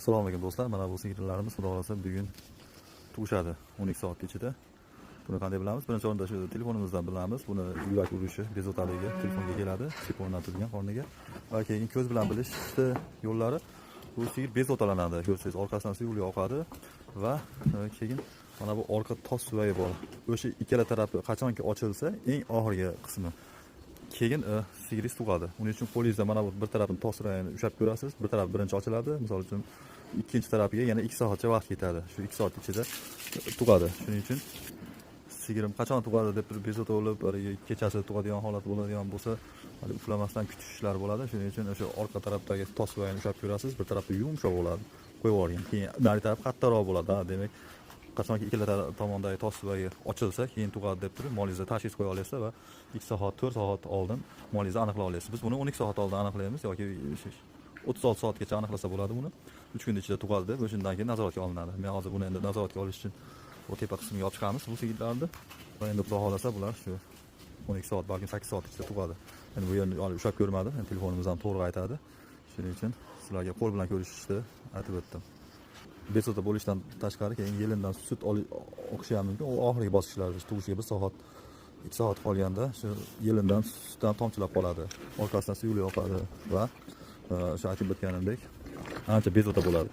Assalomu alaykum, do'stlar. Mana bu sigirlarimiz, xudo xohlasa, bugun tug'ishadi 12 soat ichida. Buni qanday bilamiz? Birinchi o'rinda shu telefonimizdan bilamiz. Buni yurak urishi, bezovtaligi telefonga keladi, chip o'rnatilgan qorniga. Va keyin ko'z bilan bilishni yo'llari: bu sigir bezovtalanadi. Ko'rsangiz, orqasidan suyuqlik oqadi va keyin mana bu orqa tos suvagi bor. O'sha ikkala tarafi qachonki ochilsa, eng oxirgi qismi, keyin sigiringiz tug'adi. Uning uchun qo'lingizda mana bu bir tarafini, tos suvagini ushlab ko'rasiz. Bir tarafi birinchi ochiladi. Misol uchun, ikkinchi tarafiga yana 2 soatcha vaqt ketadi. Shu 2 soat ichida tug'adi. Shuning uchun sigirim qachon tug'adi deb turib bezovta bo'lib, haligi kechasi tug'adigan holat bo'ladigan bo'lsa, hali uxlamasdan kutishlar bo'ladi. Shuning uchun o'sha orqa tarafdagi tos suvagini ushlab ko'rasiz. Bir tarafi yumshoq bo'ladi, qo'yib yuborgan. Keyin nari taraf qattiqroq bo'ladi. Ha, demak, qachonki ikkala tomondagi tos suvagi ochilsa, keyin tug'adi deb turib molingizda tashxis qo'ya olasiz va 2 soat, 4 soat oldin molingizni aniqlay olasiz. Biz buni 12 soat oldin aniqlaymiz yoki 36 soatgacha aniqlasa bo'ladi buni. 3 kun ichida tug'adi deb, o'shandan keyin nazoratga olinadi. Men hozir buni endi nazoratga olish uchun bu tepa qismiga olib chiqamiz bu sigirlarni va endi, xudo xohlasa, bular shu 12 soat, balkim 8 soat ichida tug'adi. Endi bu yerni hali ushlab ko'rmadim. Endi telefonimiz ham to'g'ri aytadi. Shuning uchun sizlarga qo'l bilan ko'rishni aytib o'tdim. Bezovta bo'lishdan tashqari, keyin yelindan sut oqishi ham mumkin. U oxirgi bosqichlarda, tug'ishiga 1 soat, 2 soat qolganda shu yelindan sut ham tomchilab qoladi, orqasidan suyuqlik oqadi va o'sha aytib o'tganimdek, ancha bezovta bo'ladi.